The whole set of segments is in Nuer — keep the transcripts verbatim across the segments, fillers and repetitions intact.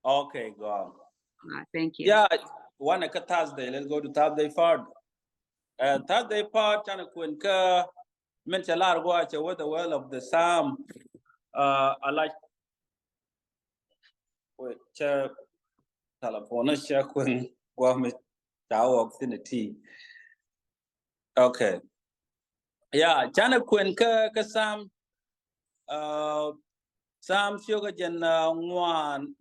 Okay, go on. Uh, thank you. Yeah, one kä Thursday. Let's go to Thursday part. Uh, Thursday part, canɛ kuɛn kä min cɛ lar gua cɛ with the well of the Psalm. Uh, I like. Wait, cɛ telephone cɛ kuɛn gua mi ca wɔk thin a tea. Okay. Yeah, canɛ kuɛn kä, kä Psalm, uh, Psalm ciökä jɛn, uh, ŋuan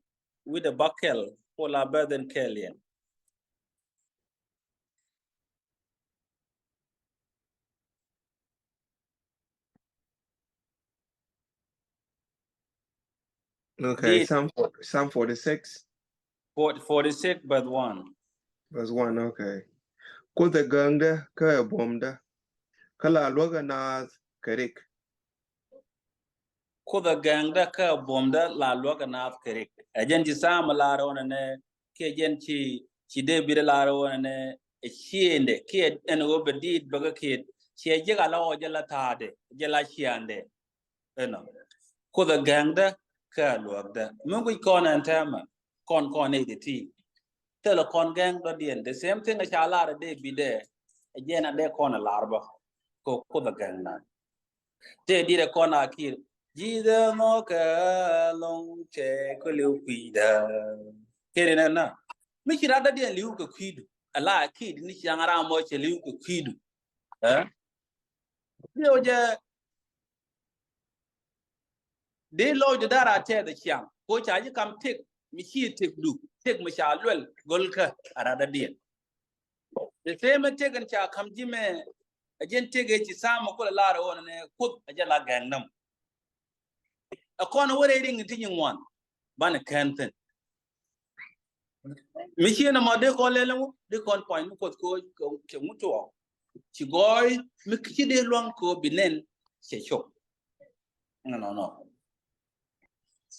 with a buckle, pull a burden kɛl yɛn. Okay, Psalm, Psalm forty-six. Forty, forty-six, verse one. Verse one, okay. Kuoth ɛ gääŋdä kä ɛ buɔ̱mdä, kä la luäk ɛ naath kɛ rik. Kuoth ɛ gääŋdä kä ɛ buɔ̱mdä, la luäk ɛ naath kɛ rik. Ɛ jɛn ci Psalm lar ɣöö nɛ, kiɛ jɛn ci, ci David lar ɣöö nɛ, ɛ ciëëndɛ kiɛ ɛn ɣöö bɛ diit bɛ kä kiɛt. Ciɛ ji̱ ka la ɣɔɔ jɛ la ta̱a̱dɛ, jɛ la ciaaŋdɛ. Ɛnɔ. Kuoth ɛ gääŋdä kä ɛ luäkdä. Mi guic kɔn ɛn täämɛ, kɔn kɔn nɛy ti ti. Thilɛ kɔn gääŋ dɔ̱diɛn. The same thing ɛ ca lar ɛ David ɛ, ɛ jɛn a dee kɔn ɛ lar bä. Kɛ Kuoth ɛ gääŋdan. Tëë dit ɛ kɔn a kiɛt. Ji̱thɛ mɔ kɛ lɔŋ cɛ kä li̱w kui̱dä. Kɛ ri nɛ na. Mi ci rat dɔ̱diɛn li̱w kɛ kui̱du. Ala kiɛt ni ciaŋ ram mɔ cɛ li̱w kɛ kui̱du. Ɛ? Li̱w jɛ Di lɔcdu dara tɛth ciaŋ ko ca ji̱ kam tëk mi ci tëkdu, tëk mi ca luɛl gölkä a rat dɔ̱diɛn. The same tëk in ca kam ji̱ mɛ, a jɛn tëk ëë ci Psalm kulɛ lar ɣöö nɛ Kuoth a jɛ la gääŋdä mɔ. A kɔn wä rɛy riŋ ti nyin ŋuan banɛ kɛn thi̱n. Mi ci nɔmɔ dee kɔn lɛl ŋu, dee kɔn puɔ̱ny mi Kuoth kɛ ɣöö cɛ ŋu tuɔɔk. Ci gɔɔy mi ci dee luaŋ kɛ ɣöö bi nɛn cɛ cop. Nɔ, nɔ, nɔ.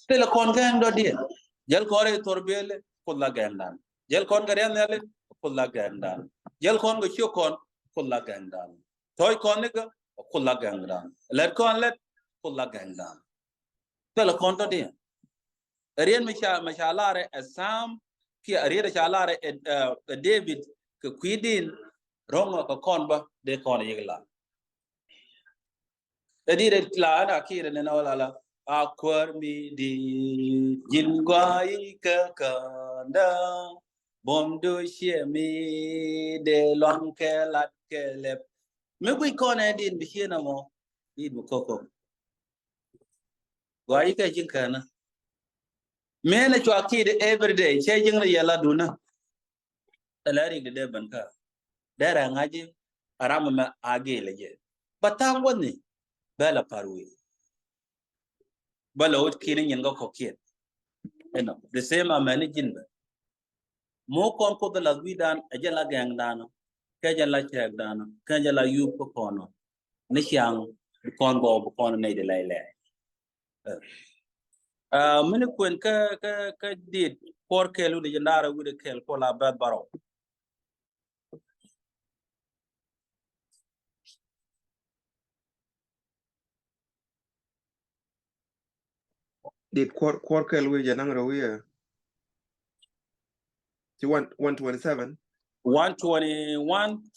Thilɛ kɔn gääŋ dɔ̱diɛn. Jäl kɔn rɛy thor biɛli, Kuoth la gääŋdan. Jäl kɔn kɛ riath nhiali, Kuoth la gääŋdan. Jäl kɔn kɛ ciök kɔn, Kuoth la gääŋdan. Tɔ̱ɔ̱c kɔn nikɛ, Kuoth la gääŋdan. Lɛt kɔn lɛt, Kuoth la gääŋdan. Thilɛ kɔn dɔ̱diɛn. Riet mi ca, mi ca lar ɛ Psalm kiɛ riet ca lar ɛ, ɛ, ɛ David kɛ kui̱din, ro̱ŋ kɛ kɔn bä dee kɔn yik la. Ɛ dit ɛ la ɛn a kiɛ ni nɔ la la. A Kuäär mi di̱i̱t, ji̱n gɔaa i̱ kä käänä, buɔ̱mdu ciɛ mi dee luaŋ kɛ lat kɛ lɛp. Mi guic kɔn ɛ dit bi ciɛ nɔmɔ, dit bi kɔk kɔk. Gɔaa i̱ kɛ ji̱n käänä. Mëë nɛ cua kiɛt every day, cɛ ji̱n ni yɛ la dunä. Thilɛ rik di dee ben kä. Derɛ ŋa̱c ji̱ a ram ɛmɛ a gilɛ jɛ. Ba tha̱a̱ŋ wäni bɛ la pa̱r wi̱i̱. Bä la wut ki̱n nyin kä kɔ̱kiɛn. Ɛnɔ, the same amäni ji̱n bɛ. Mo̱o̱k kɔn Kuoth la gui̱dan, ɛ jɛn la gɛŋdan. Kɛ jɛn la cɛɛkdan. Kɛ jɛn la yup kä kɔn. Ni ciaŋ bi kɔn gɔw bi kɔn nɛy di lɛy lɛy. Ɛ, mini kuën kä, kä, kä dit kuɔr kɛl wi̱dɛ jɛ ndaarɛ wi̱dɛ kɛl kuɔ la bɛth bärɔw. Dit kuɔr, kuɔr kɛl wi̱dɛ jɛ naŋ rɛw wi̱dɛ. Ci one, one twenty-seven. One twenty-one.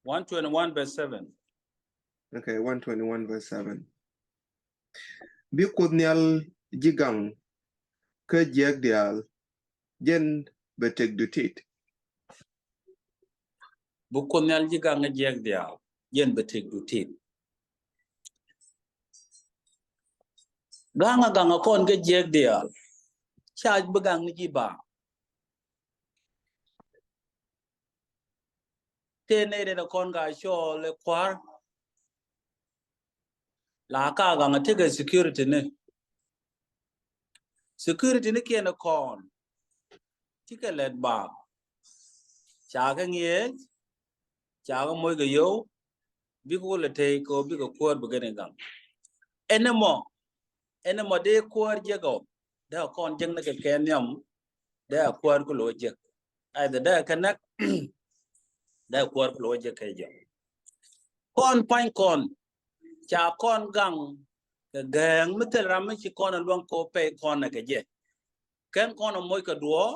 One twenty-one verse seven. Okay, one twenty-one verse seven. Bi Kuoth Nhial ji̱ gaŋ kä jiäk diaal, jɛn bɛ tëkdu tit. Bi Kuoth Nhial ji̱ gaŋ kä jiäk diaal, jɛn bɛ tëkdu tit. Gaŋ a gaŋ a kɔn kä jiäk diaal, ca bi gaŋ ni ji̱ baaŋ. Tëë nɛy rɛn a kɔn ka cɔɔl ɛ kua̱r. La ka gaŋ a tekɛ security ni. Security ni kiɛn a kɔn. Cikɛ lɛt baaŋ. Ca kɛ ŋi̱eec. Ca kɛ moc kɛ yio̱w. Bikɛ wä lɛ tey kɛ ɣöö bikɛ kuäär bi kɛn i̱ gaŋ. Ɛn ɛmɔ, ɛn ɛmɔ dee kuäär jek ɔ, dee a kɔn jek ni kɛ kɛ nhiam, dee a kuäär ku lo̱ jek. Either dee a kɛ näk, dee a kuäär ku lo̱ jek kɛ jɛ. Kɔn pa̱ny kɔn, ca kɔn gaŋ kɛ gɛɛŋ mi thil ram mi ci kɔn a luäŋ kɛ ɣöö pɛy kɔn a kɛ jɛ. Kɛn kɔn ɛ moc kɛ duɔ̱ɔ̱r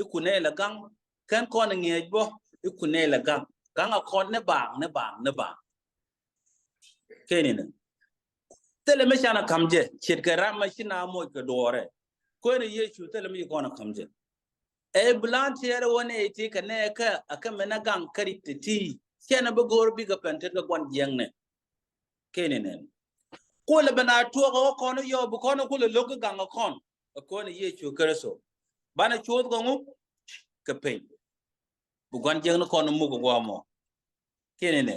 i̱ kun nɛy lɛ gaŋ. Kɛn kɔn ɛ ŋi̱eec bä i̱ kun nɛy lɛ gaŋ. Gaŋ a kɔn ni baaŋ, ni baaŋ, ni baaŋ. Kɛn inɛ thilɛ mi canɛ ka̱m jɛ ce̱tkɛ ram mɛ ci na moc kɛ duɔ̱ɔ̱rɛ. Kuɛn Yecu thilɛ mi ci kɔn ɛ ka̱m jɛ. Ɛ bi lan tiɛɛr wä nɛy ti kɛ nɛy kä a kɛ mɛn ɛ gaŋ kä rik ti ti. Cɛn ɛ bi go̱o̱r bikɛ pɛn tet kɛ gua̱n jiɛŋnɛ. Kɛn inɛ kulɛ ben a tuɔk ɛ wä kɔn yɔ bi kɔn kulɛ lo̱k kä gaŋ ɛ kɔn. Ɛ kuɛn Yecu Kritho banɛ cuuth kɛ ŋu kɛ piny. Bi gua̱n jiɛŋni kɔn muk ɛ guamɔ. Kɛn inɛ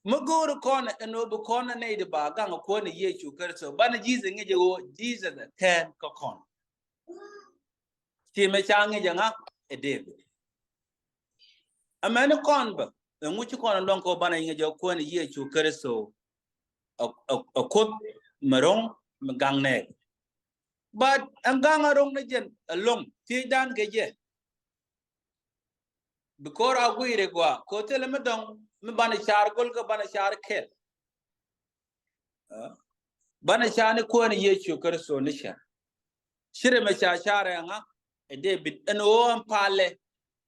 mi go̱o̱r kɔn ɛn ɣöö bi kɔn ɛ nɛy di ba gaŋ ɛ kuäär ni Yecu Kritho banɛ Jesus ŋi̱c ɛ ɣöö Jesus ɛ kɛn kä kɔn. Ti mɛ ca ŋi̱c ɛ ŋa ɛ David. Amäni kɔn bä ɛŋu ci kɔn ɛ luɔ̱ŋ kɛ ɣöö banɛ ŋi̱c ɛ kuäär ni Yecu Kritho ɛ, ɛ, ɛ kuoth mi ro̱ŋ mi gaŋ nɛɛk. But ɛn gaŋ ɛ ro̱ŋ ni jɛn ɛlɔ̱ŋ thiecdan kɛ jɛ. Bi ko̱r a gui̱i̱r ɛ gɔaa ko̱ thilɛ mi dɔ̱ŋ mi banɛ car go̱l kä banɛ car kɛl. Banɛ car ni kuäär ni Yecu Kritho ni car. Cirɛ mɛ ca car ɛ ŋa ɛ David ɛn ɣöö ɛn palɛ.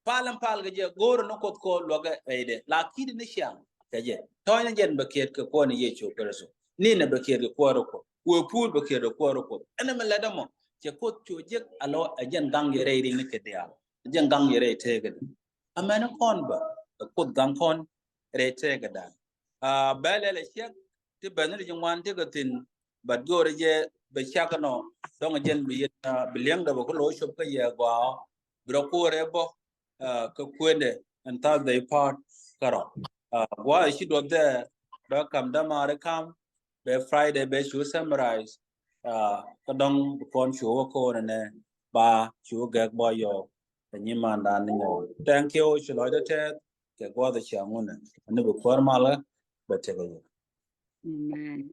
Pal ɛn pal kɛ jɛ go̱o̱r ni kuoth ko̱ luɔkɛ rɛydɛ la ki̱t ni ciaŋ kɛ jɛ. Tɔ̱ɔ̱ny ni jɛn bɛ kiɛt kɛ kuäär ni Yecu Kritho. Ni nɛ bɛ kiɛt kɛ kuäär kuoth wee puul bɛ kiɛt kɛ kuäär kuoth ɛn ɛmɛ lɛt ɛmɔ. Cɛ kuoth cu jek alɔ ɛ jɛn gaŋ yɛ rɛy riŋ ni kɛ diaal. Ɛ jɛn gaŋ yɛ rɛy tëëkɛ diaal. Amäni kɔn bä ɛ kuoth gaŋ kɔn rɛy tëëkɛ da̱a̱n. Bɛ lɛl ɛ ciɛk ti bɛn ni ti ji̱ ŋuan ti kɛ thi̱n. But go̱o̱rɛ jɛ bɛ cak nɔ dɔ̱ŋ jɛn bi yɛn bi liɛŋdɛ bɛ kä lo̱ cop kä yɛ gɔaa. Bi rɔ kuɔrɛ bä kä kuëndɛ ɛn Thursday part kärɔ. Gua̱a̱th ci duɔth dhɛ bɛ kam dämaari kam bɛ Friday bɛ cu summarize. Kä dɔ̱ŋ bi kɔn cu wä ko̱n ɛnɛ ba cu gɛk bɔ yɔɔk. Ɛ nyimandan ni nyɔɔk thank you ci lɔcdä tɛth. Kɛ gua̱th cia ŋunɛ ni bi kuäär malä bɛ tekɛ yɛ. Amen.